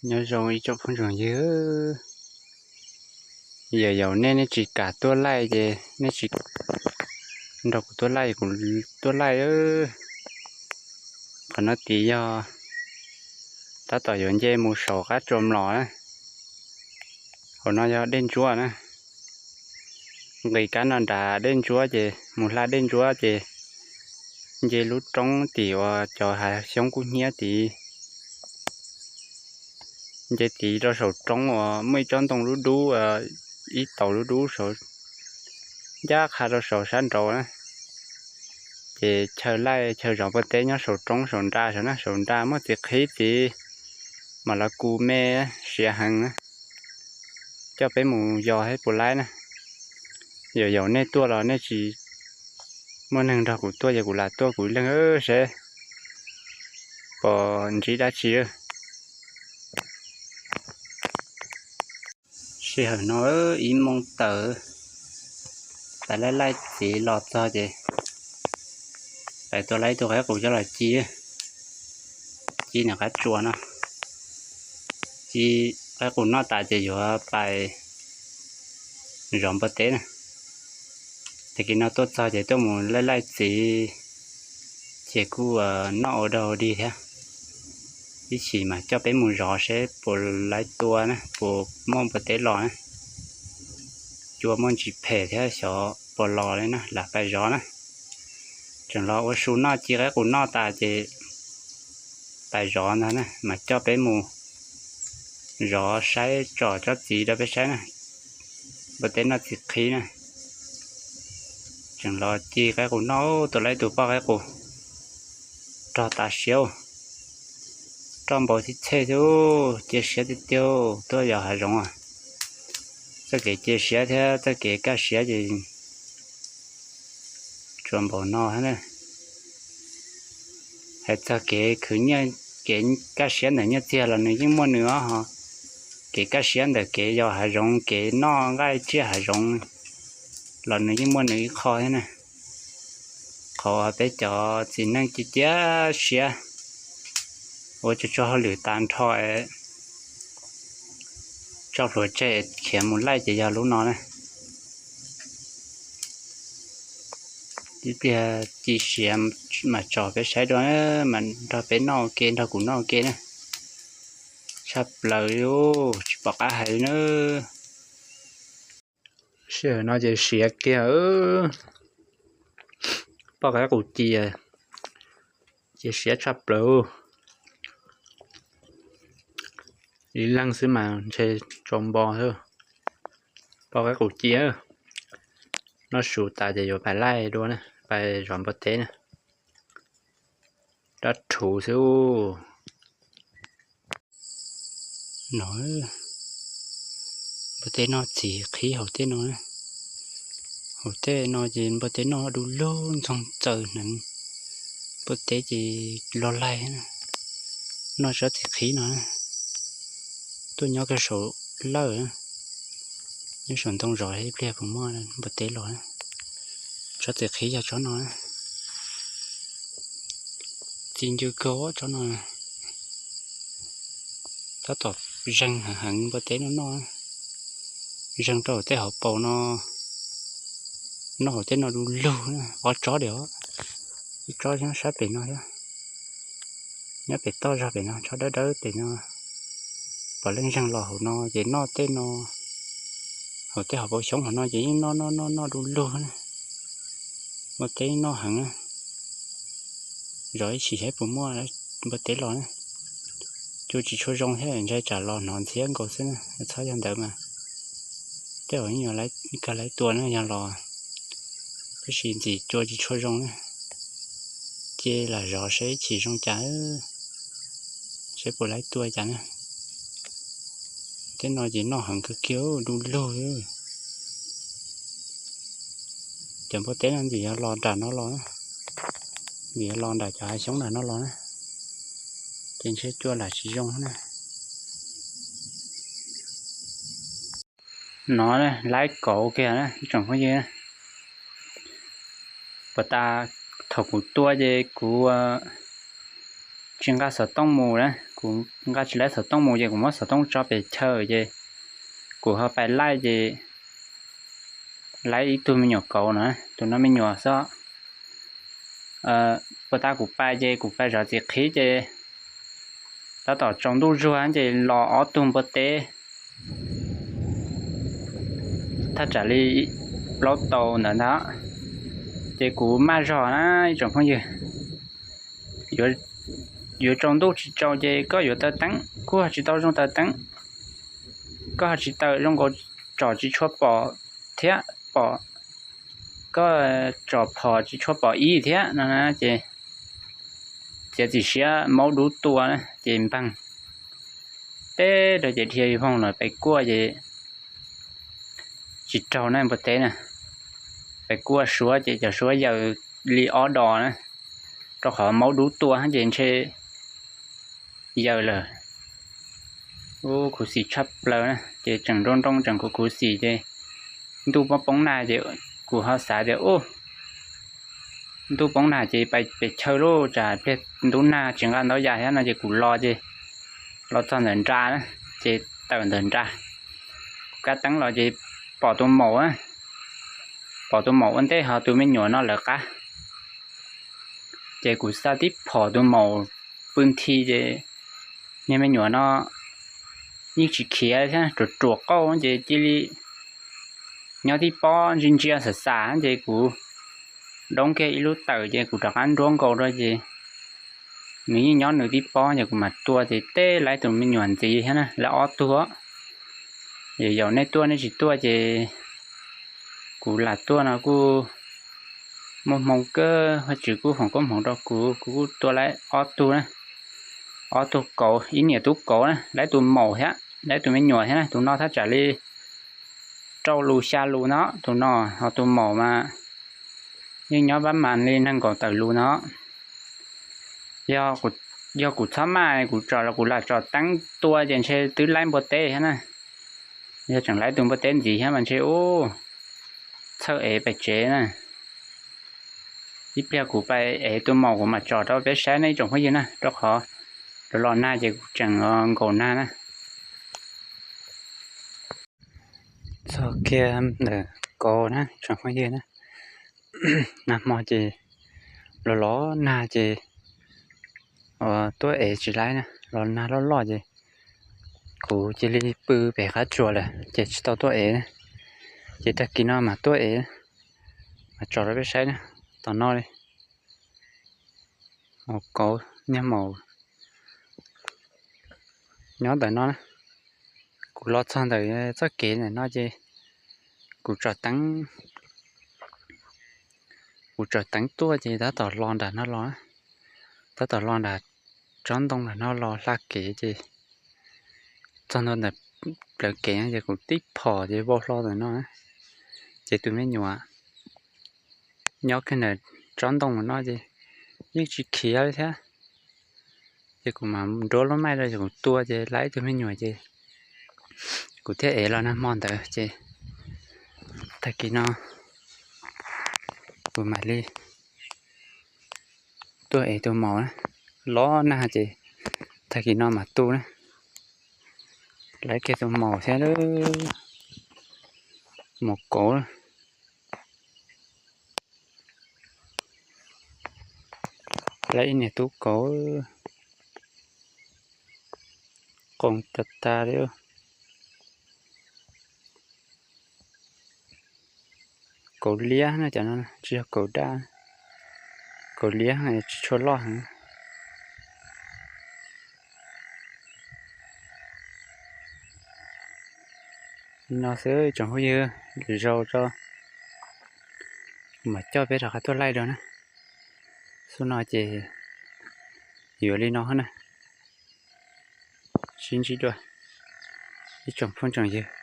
Nyob zoo ib tsoom phooj ywg, yog yaum nej, nej tsis kam tuaj laij ces nej tsis nrog kuv tuaj laij, kuv tuaj laij. Qhov no tid yog tab tom yuav nce mus saum qab tsuas mlom na. Hauv no yog dej ntsuab na. Nqis kab no nram dej ntsuab ces mus hla dej ntsuab ces nce lub roob tim uas cov hav xyoob kub hnyiab tid. Nce tid rau saum roob uas muaj ib tsob ntoo dub dub, ib tauv dub dub saud, ncaj qha rau saum sab nraud na. Ces chaw laij chaw zov npua teb nyob saum roob saum nra saud na, saum nra muaj txiv qhib tid, mam los kuv me siav heev na. Coj peb mus yos saib puas laib na. Yog yaum nej tuaj los nej tsis muaj neeg nrog kuv tuaj ces kuv lam tuaj kuv ib leeg seb puas ntsib dab tsi. Sij hawm no ib moos tawm, pais laij laij txiv los txog ces pais tua laij ib tug qaib qus coj los ci, ci nws qab tsuas no. Ci qaib qus noj tas ces yuav pais zov npua teb na. Tag kis no tuaj txog ces tuaj mus laij laij txiv ces kuj noj ua dog ua dig thiab. Ib chim mas coj peb mus zov seb puas laib tua na, puas muaj npua teb los na. Cua muaj ntsis phem thiab xyov puas los li na, lam pais zov na. Tseem los ua su noj, ci qaib qus noj tas ces pais zov ntag na, mas coj peb mus zov saib, tsom tsob txiv rau peb saib na. Npua teb noj txiv qhib na. Tseem los ci qaib qus noj, tua laib tus poj qaib qus rog tas siab, roj npau txhij txhej thiab. Cia siab tiag tiag, tuaj yos hav zoov, txoj kev cia siab thiab txoj kev kaj siab ces tsuas npaum no. Hais txog kev khwv nyiaj, kev kaj siab ntawm nyiaj txiag los nws yeej muaj nws os. Kev kaj siab ntawm kev yos hav zoov, kev noj nqaij tsiaj hav zoov los nws yeej muaj nws ib qho thiab na. Qhov peb cov txiv neej cia cia siab ua tsuag tsuag hauj lwm tas nrho, tso plhuav tseg khiav mus laij ces yog lub no na. Ib pliag ci siav mam tso peb saib dua, mam nrog peb noj ua ke, nrog kuv noj ua ke na. Tshaj plaws li, tsis pom qab hais li na. Sij hawm no ces siav kiag, poj qaib qus ci, cia siab tshaj plaws. Ib leeg xwb mas ntshe tsaus npo xwb. Poj qaib qus ci, noj su tas ces yuav pais laij dua na, pais zov npua teb na. Dab rhuv xwb. No, npua teb noj txiv qhib hauv tej no. Hauv tej no ces npua teb noj du lug ntxoog txaws hneev. Npua teb ces loj laig, noj tsob txiv qhib no. Tuaj nyob kawg saum lawj, nyob saum ntoo zov ib pliag puas muaj npua teb los. Tsob txiv qhib yog tsob no. Txi ncw kawg tsob no. Tab tom zeeg heev heev npua teb no noj. Zeeg rau tej hauv paus no, noj hauv tej no du lug. Ob tsob diam, ib tsob nyob sab pem no thiab. Nyob pem toj zog pem no, tsob dawb dawb pem no. Puav leej zeeg los hauv no ces noj tej no. Hauv tej hauv paus xyoob hauv no ces yeej noj noj noj noj du lug na. Npua teb noj heev na. Zov ib chim saib puas muaj npua teb los na. Cua tsis tshua zoo thiab, ntshai tsam los hnov ntxhiab nkaus xwb na. Txhob yog ntawd mas tej zaum yeej yuav kawg laib tua na yog los. Tab sis ntxim cua tsis tshua zoo na. Ces lam zov saib ib chim zoo cas, saib puas laib tua cas na. Tej no ces noj heev kawg kiag du lug. Cov npua teb no ntxim yog los nram no los, ntxim yog los nram cov hav xyoob nram no los na. Ces ntshe cua lam tsis zoo na. No laib kauv kiag na ib tsoom phooj ywg. Puas tas thaum kuv tua ces kuv tsis nqa xov tooj mus na, kuv nqa tsis laib xov tooj mus ces kuv muab xov tooj tso pem chaw ces kuv ho pais laij ces laib ib tug me nyuam kauv no, tus no me nyuam xwb. Puag ta kuv pais ces kuv pais zov txiv qhib ces tab tom tsaus ntuj zuag ces los ob tug npua teb thaj tsam li plaub tau ntawd ntag. Ces kuv maj zog na ib tsoom phooj ywg, yuav tsaus ntuj tsis tsaus ces koj yuav taws teeb kuj ho tsis tau zoo taws teeb, koj ho tsis taws zoo nkaus, tsom tsis tshua pom thiab pom, koj tsom phom tsis tshua pom ib thiab no ces txiav txim siab maub dub tua ces npeeg teb rau ces dhia voog los pais kuaj ces tsis raug na npua teb na. Pais kuaj suav ces cov suav yaws li ob dos na, rau qhov maub dub tua ces ntshe yaws lawm. Ub, khuv xim tshaj plaws na ces tseem nroo nroo tseem khuv khuv xim ces ntuj poob poob nag ces kuv ho xav tias ub, ntuj poob nag ces pais pem chaw lauj, tsam pliag ntub nag tsis nqa ntau yam thiab no ces kuv los ces los txog ntawm nra na, ces tawm ntawm nra, kuv kab teeb los ces pom tus maum, pom tus maum ua ntej ho tus me nyuam no lawv qab. Ces kuv xa tib phom tus maum pw nthi ces niag me nyuam no yeej tsis khiav thiab, ruam ruam qauj ces cia li nyob tib pob ntsia ntsia xam xam ces kuv dob kiag ib lub tawm ces kuv rov qab nruab nkaus rau ces nws yeej nyob nws tib pob ces kuv mam tua ces teb laib tus me nyuam ntxiv thiab na, lawv ob tug. Yaum yaum nej tuaj nej tsis tuaj ces kuv lam tuaj no kuj muaj hmoo kawg, Vajtswv kuj foom koob hmoov rau kuv, kuv kuj tua laib ob tug na, ob tug kauv, ib niam tub kauv na, laib tus maum thiab laib tus me nyuam thiab na, tus no thaj tsam li rau lus xya lus no, tus no ho tus maum mas yeej nyob pab mas li nees nkaum tawm lus no. Yog kuv txhob maj kuv tsom los kuv lam tsom teeb tua ces ntshe twb laib npua teb thiab na. Yog tseem laib tus npua teb ntxiv thiab mas ntshe ub, txhawj ev pem tsev na. Ib pliag kuv pais ev tus maum kuv mam tsom rau peb saib nej ib tsoom phooj ywg na, rau qhov los los nag ces kuv tseem nkaum nag na. Txog kiag ntawm kauv na tsoom phooj ywg na, nag hmo ces los los nag ces tuaj ev tsis laib na, los nag loj loj ces kuv cia li pw pem qab tsuas lawm ces tsis tau tuaj ev na. Ces tag kis no mam tuaj ev, mam tsom rau peb saib na. Tom no li, maum kauv, niag maum nyob ntawm no na. Kuv los txog ntawm txoj kev ntawm no ces kuv tsom teeb, kuv tsom teeb tuaj ces tab tom los nram no los, tab tom los nram tsob ntoo nram no los hla kev ces txog ntua ntawm plawv kev no ces kuv tib phom ces vau hlo ntawm no na. Ces tus me nyuam nyob kiag ntawm tsob ntoo no ces yeej tsis khiav li thiab. Ces kuv mam nruab lub maij rau ces kuv tua ces laib ib tug me nyuam ces kuv thiaj ev los nag hmo ntawd ces tag kis no kuv mam li tuaj ev tus maum na. Los nag ces tag kis no mam tu na. Laib kiag tus maum thiab, maum kauv, laib ib niag tub kauv, qoos tas tas li. Kauv liab na, cov no tsis yog kauv daj, kauv liab tsis tshua loj heev. Li no xwb tsoom phooj ywg, lwm zaus tso kuv mam coj peb rov qab tuaj laij dua na. Xub no ces yuav li no na, sib ntsib dua ib tsoom phooj tsoom ywg.